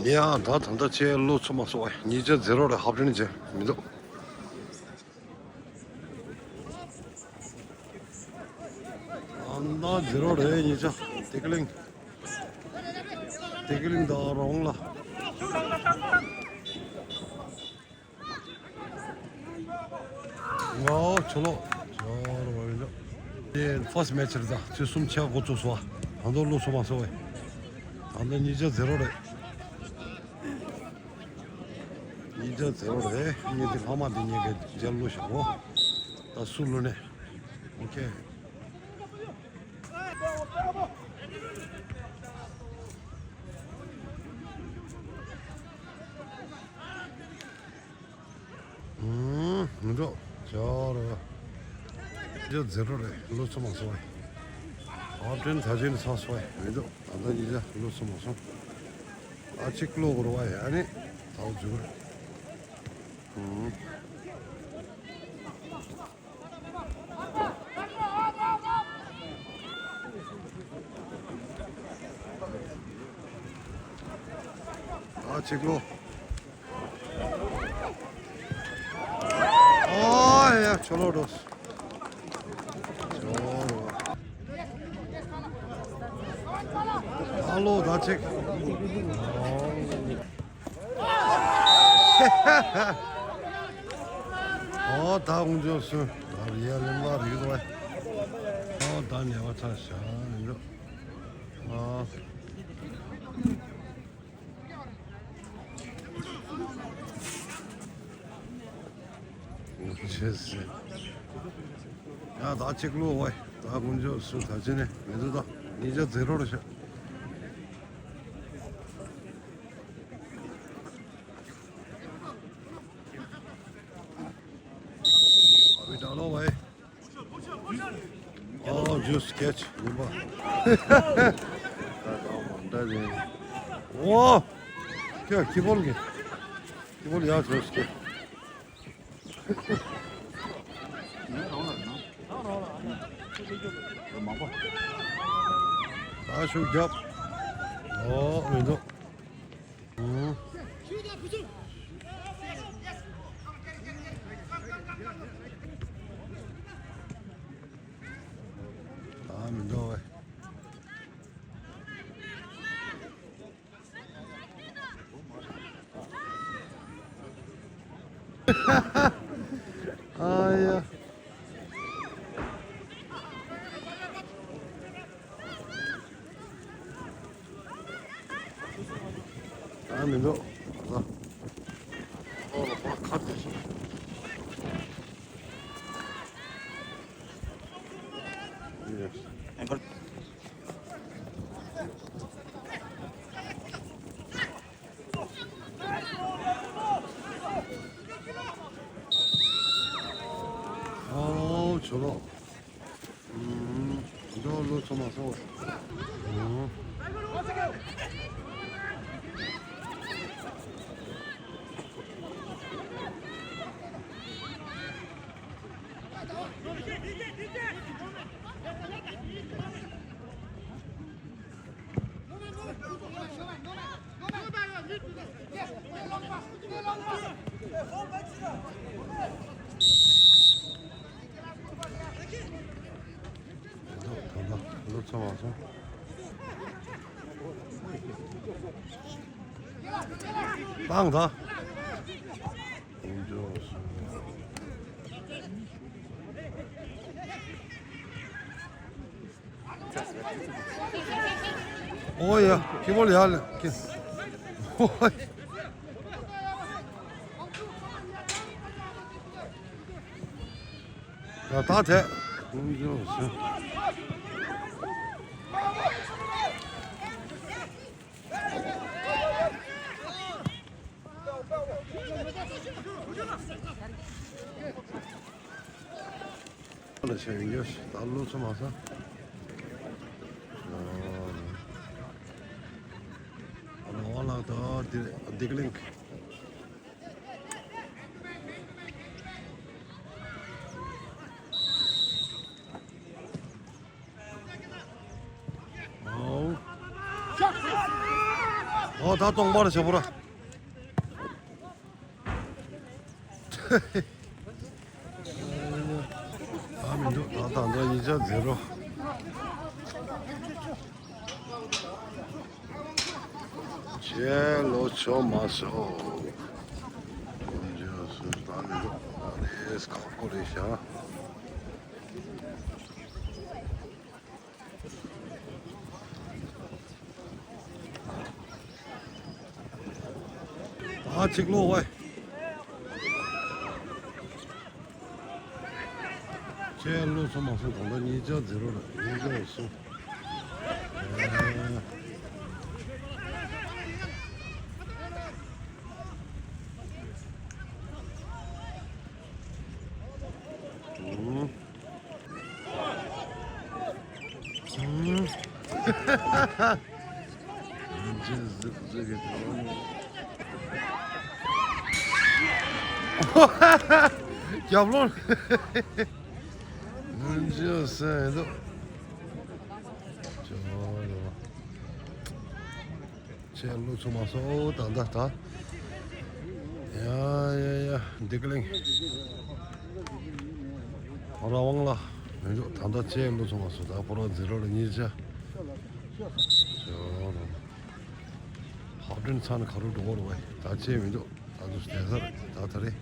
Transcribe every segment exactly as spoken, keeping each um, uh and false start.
ཡ་ད་ད་ལྟ་ཆེ་ལོ་ཚོ་མ་སོ་བ་ཉིས་བརྒྱ་ཛེ་རོ་རེད། ཧབ་ཊེན་ཅན་མི་འདུག་ཨ་ན་ཛེ་རོ་རེད། ཉིས་བརྒྱ་ཏི་ཀི་ལིང་། ཏི་ཀི་ལིང་དང་རོང་ལ། ངའོ་ཆོ་ལོ། ཆོ་ལོ་བ་ཡིན་ལོ། དེ་ཕར་སི་མེ་ཆི་རེད་ད། ཚེས་གསུམ་ཆ་འགོ་བཙུགས་སོ། ད་དུང་ལོ་སོ་མ་སོ་བས། ད་ལྟ་ཉིས་བརྒྱ་ཛེ་རོ་རེད། ཉིས་བརྒྱ་ཛེ་རོ་རེད། ངས་འདི་ལྷག་མ་འདི་ཉིས་བརྒྱ་ལོ་བཞག་གོ། ད་སུ་ལོ་ནས། ཨོ་ཁེ། ཨུམ། མི་འགྲོ། ཇོ་རོ། ཇོ་ཛེ་རོ་རེད། ལོ་ཚོ་མ་སོང་བས། ཨོ་ཏྲེན་ད་ཅན་ས་སོ་བས། མི་འགྲོ། ད་ལྟ་ཉིས་བརྒྱ་ལོ་ཚོ་མ་སོང་། ཨ་ཅིག་ལོ་གོ་ར་བ་ཡ་ནི། ད་འོ་ཇུ་རེད། ཨུམ། ཨ་ཅིག་ལོ། ཨ་ཡ་ཆོ་ལོ་འགྲོ། ཆོ་ལོ། ཨ་ལོ་ད་ཅིག་ཨོ་ད་ཀུན་སྤྱོད་སུ་ད་རི་ཡ་ལེན་པ་རིག་རོ། ཨོ་ད་ཉེ་བ་ཚ་ཤ་ཡིན་རོ། ཨོ། ཡ་ད་ཅིག་ལོ་བས། ད་ཀུན་སྤྱོད་སུ་ད་ཅི་ནས་མི་འདུག་ད་ཉིས་བརྒྱ་ཛེ་རོ་རེ་ཤ། ཨ་བི་ད་ལོ་བས། ཨོ་ཇུས་ཀེ་ཆི་ཡིན་པ། ཨོ། ཁྱོད་ཁི་བོལ་གི། ཁི་བོལ་ཡ་ཇུས་ཀེ། ད་ཤུགས་རྒྱབ། ཨོ་མི་འདུག་ཨུ། ད་མི་འདུག་བས། ཨ་ཡ། ཨ་མི་འདུག་ཨ། ཨོ་ཁ་དེ་སོང་། ཨོ་ཆོ་ལོ། ཨུམ། འགྲོ་ལོ་ཚོ་མ་སོང་། ཨུམ། བཏང་ད། ཨོ་ཡ། ཁི་བོལ་ཡ་ལ་ཁི། ཨོ་ཡ། ཡ་ད་དེ། ལ་ཆ་ཡིན་རྒྱུ་ཞིག་ད་ལོ་ཚོ་མ་ས། ཨ་ལོ་ལགས་ད་དེ་དེ་ག་ལིང་། ཨོ། ཨོ་ད་སྟོང་པར་བྱེད་པོ་ར། ད་མི་འདུག་ད་ད་ད་ཉིས་བརྒྱ་ཛི་རོ། ཆེ་ལོ་ཆོ་མ་སོ། ཉིས་བརྒྱ་སུ་ད་མི་འདུག་ད་རེས་ཁག་པོ་རེད་ཤག་ཨ་ཅིག་ལོ་ཝའི། ཁྱེད་ལོ་ཚོ་མ་སོང་གང་ལྟར་ཉིས་བརྒྱ་ཛི་རོ་ལ་ཉིས་བརྒྱ་སོང་། ཨུམ། ཨུམ། རྒྱབ་ལོག་ལྗོན་ཤིང་ཟེར་འདུག་ཅོ་ལོ། ཁྱེད་ལོ་ཚོ་མ་སོང་ད་ད་ད། ཡ་ཡ་ཡ་འདི་ག་ལེང་། ཨོ་ར་ཝང་ལ་མི་འཇོག་ད་ད་ཁྱེད་ལོ་ཚོ་མ་སོང་ད་ཕོ་ར་ཛི་རོ་ལ་ཉིས་བརྒྱ། ཅོ་ལོ། ཧབ་ཏན་ཚན་ཁ་རུ་འགྲོ་བར་བས་ད་ཁྱེད་མི་འཇོག་ད་དུ་སྟེ་ཟར་ད་ད་རེ།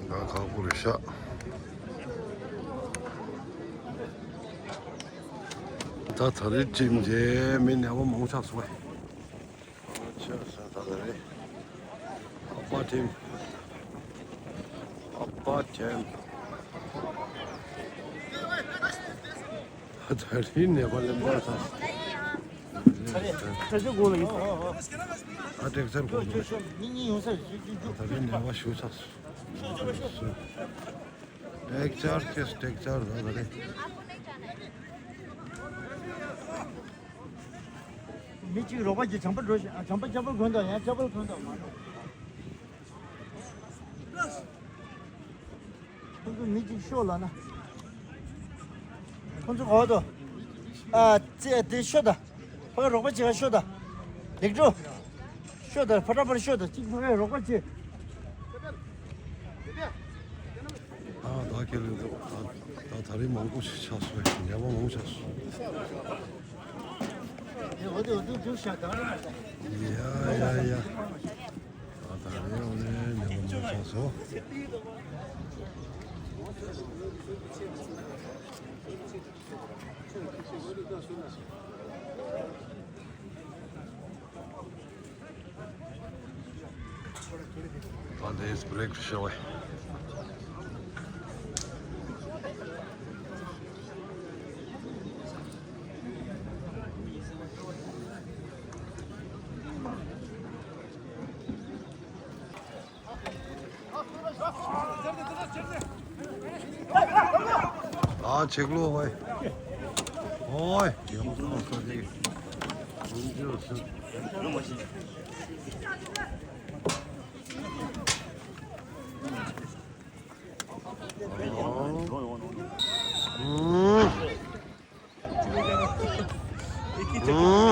ང་ཁག་པོ་རེད་ཤག་ད་ད་རེས་ཁྲིམས་རྗེས་མི་ནད་པ་མང་ཆགས་སོང་བས། ཨ་ཆ་ས་ད་ད་རེད། ཨ་པ་ཁྲིམས། ཨ་པ་ཁྲིམས། ད་རེས་ནད་པ་ལེན་པར་ཚ། ཁ་ཆེ་དགོས་ལ་ཡིན། ཨ་ཏེག་ཚར་དགོས་འདུག་ད་རེས་ནད་པ་ཞུ་ཚ། ཏེག་ཚར་ཁེས་ཏེག་ཚར་ད་ད་རེད། མི་གཅིག་རོགས་པ་གྱིས་བྱམས་པ་འགྲོ་ཞིག་ཨ་བྱམས་པ་ཅ་པལ་གོན་དང་ཡང་ཅ་པལ་གོན་དང་མ་འགྲོ། ཁོང་ཚོ་མི་གཅིག་ཤོག་ལབ་ན། ཁོང་ཚོ་ག་བ་དོ། ཨ་ཙེ་དེ་ཤོག་ད། ཕ་ག་རོགས་པ་བྱེད་ག་ཤོག་ད། ལེགས་འགྲོ། ཤོག་ད་ཕ་ཏྲ་པར་ཤོག་ད་གཅིག་ཕ་ག་རོགས་པ་བྱེད། ཨ་ད་ཁྱེད་ལས་འདུག་ད་ད་རིང་མང་པོ་ཞིག་ཆགས་སོང་ཉ་མ་མང་ཆགས་སོང་། ཡ་ཡ་ཡ། ད་ད་རེས་འོ་ནས་ཉ་མ་མང་ཆགས་སོང་། ད་ལྟའི་བྷི་རེག་ཤོར་བས། ཨ་ཆེག་ལོ་ཝའི། ཨོའི། ཡོང་ཐང་ས་ཅིག་ཨུམ།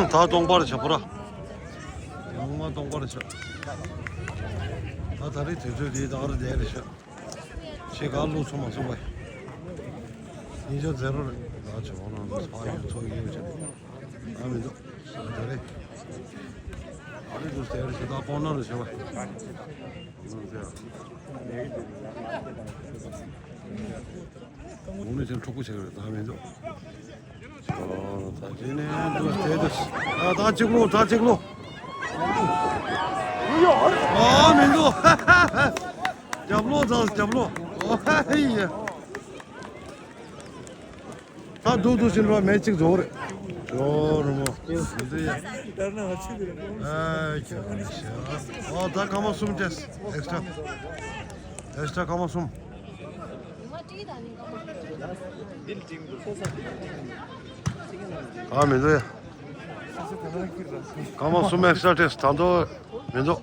ད་སྟོང་པར་བྱ་པོ་ར། ཡང་མ་སྟོང་པར་བྱ། ད་ད་རེས་དུས་ཚོད་འདིའི་ད་རེ་བསྡད་རེད་ཤག་ཆེ་ག་ལོ་ཚོ་མ་སོང་བས། ཉིན་ཞག་ཛེ་རོ་རེད་ད་ཆེ་བ་ན་ཕ་ཡུལ་ཚོ་ཡུལ་བྱ། ཨ་མི་འདུག་ད་རེས། ཨ་རེ་དུས་དེ་རེད་ཤག་ད་སྟོང་ན་རེད་ཤག་བས། དགུང་ནས་ཅན་ཕྲུ་གུ་ཆེ་གི་རེད་ད་མི་འདུག་ཨོ་ད་ཅི་ནས་འདུག་དེ་འདུག་ཨ་ད་གཅིག་ལོ་ད་གཅིག་ལོ། ཨ་མི་འདུག་རྒྱབ་ལོ་ད་རྒྱབ་ལོ། ཨོ་ཧེ་ཡ། ད་འདུག་འདུག་ཕྱིན་རོགས་མེད་གཅིག་འཛོར་རེད། འཛོར་རེད་མོ། འདི་ཡ། ཨ་ཁྱོད་ཨ་ཁྱོད་ཨ་ཁྱོད། ཨོ་ད་སྐར་མ་གསུམ་བྱས་ཨེག་སི་ཊ། ཨེག་སི་ཊ་སྐར་མ་གསུམ། ཨ་མི་འདུག་ཡ། སྐར་མ་གསུམ་ཨེག་སི་ཊ་ར་ཊེས་ད་དུང་མི་འདུག་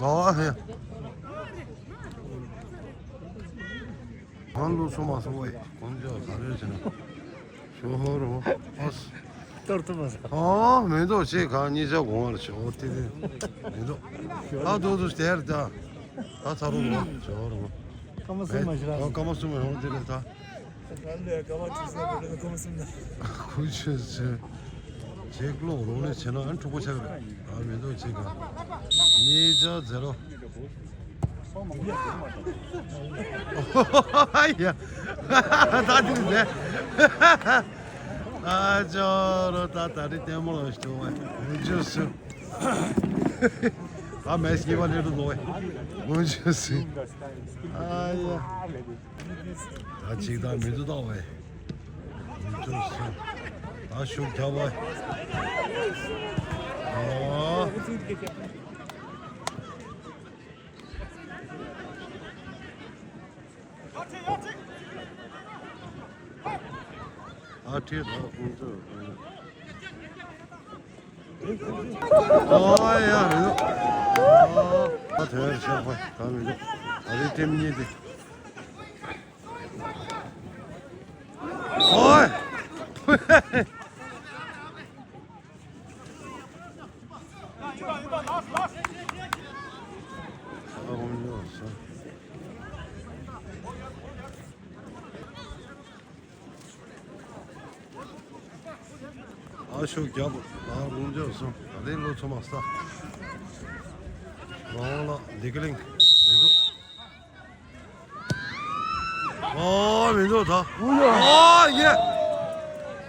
ཨ་ཧེ། གང་བླུགས་སོང་མ་སོང་བས་དཀོན་མཆོག་ག་རེ་བྱས་ན། ཞོ་ཧོ་རོ། ཨོ། གཏོར་ཐུབ་མ་སོང་། ཨོ་མི་འདུག་ཅེས་གང་གཉིས་ཆ་དགོངས་བར་ཞོ་དེ་རེད། མི་འདུག་ད་དུ་དུ་དེར་ད། ད་ཚ་རུ་རུ་ཞོ་རུ། སྐར་མ་གསུམ་མ་ཞིག་ར། ཨོ་སྐར་མ་གསུམ་མ་ཧོ་དེ་རེད་ད། ད་ལས་སྐར་མ་བཅུ་གསུམ་མ་རེད། སྐར་མ་གསུམ་མ། ཁུ་ཆུ་ཆུ། ཅེག་ལོ་རོ་ལེ་ཆེ་ན་ཨན་འཁྲུག་པོ་ཆགས་རེད། ཨ་མི་འདུག་ཅེས་གང་། གཉིས་ཆ་ཛེ་རོ། ཡ། ད་དེ་རེད། ཨ་ཅོ་རོ་ད་ད་རེད་ལྟད་མོ་ལ་ཞུ་བ་འུ་ཅོ་སུ། ཨ་མེ་སི་ཉི་མ་ལེ་རུ་ལོ་བས་འུ་ཅོ་སུ། ཨ་ཡ། ད་ཅིག་ད་མི་འདུག་ད་བས་འུ་ཅོ་སུ། ད་ཤུགས་རྒྱབ་བས། ཨ། ཨ་ཁྲེ་ད་ཁོང་ཚོ། ཨོ་ཡ་རེད། ཨ་དེར་ཤག་པ་ད་མི་འདུག་ཨ་རི་ཊིམ་གཉིས་དེ། ཨོ། ཨ་ཤུགས་རྒྱབ། ཨ་རུང་འཇོག་སོང་། ད་ལྟའི་ལོ་ཚོ་མ་ས། རོང་ལ་འདི་ཀ་ལིང་། མི་འདུག་ཨོ་མི་འདུག་ད། ཨོ་ཡེ།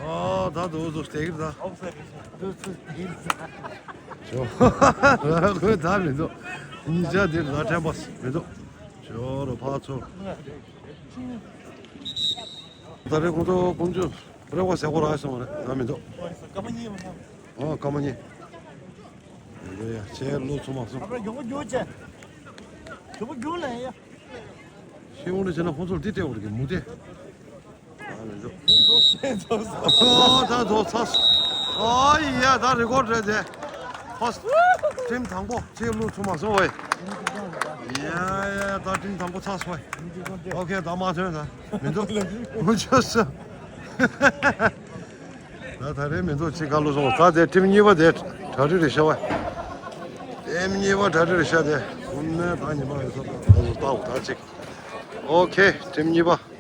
ཨོ་ད་དུ་དུ་སྟེག་ད། ཅོ། ཁོས་ད་མི་འདུག་གཉིས་ཆ་འདིར་ད་ཕྲན་པ་མི་འདུག་ཅོ་རོ་ཕ་ཚོ། ད་རེས་ཁོང་ཚོ་ཀུན་སྤྱོད་རེ་བ་ཟེར་གོ་ར་སོང་རེད་ད་མི་འདུག་ཨོ་སྐར་མ་གཉིས། མི་འདུག་ཡ་ཆེ་ལོ་ཚོ་མ་སོང་། ཨ་ཕ་རྒྱོང་པོ་རྒྱུག་ཅེ། རྒྱོང་པོ་རྒྱུག་ལ་ཡ། ཤེས་འོང་ལ་བྱས་ན་ཁོང་ཚོར་འདི་སྤྲད་འོང་གི་མུ་སྟེ། ཨོ་ད་རྫོགས་ཚར། ཨོ་ཡ་ད་རི་ཀོར་རེད་དེ། ཧོ། ཊིམ་དང་པོ་ཅེས་བླུགས་ཚུགས་མ་སོང་བས། ཡ་ཡ་ད་ཊིམ་དང་པོ་ཚར་སོང་བས། ཨོ་ཁེ་ད་མ་ཐོན་ད་མི་འདུག་མུ་ཆོས་སུ། ད་ད་རེས་མི་འདུག་ཅེས་ཁ་ལོ་སོང་ད་དེ་ཊིམ་གཉིས་པ་དེ་གྲ་སྒྲིག་རེད་ཤག་བས། ཊིམ་གཉིས་པ་གྲ་སྒྲིག་རེད་ཤག་དེ་ཁོང་ནས་ད་ཉི་མ་ཡོད་ས་ད་ད་ད་ད་ཅིག་ཨོ་ཁེ་ཊིམ་གཉིས་པ།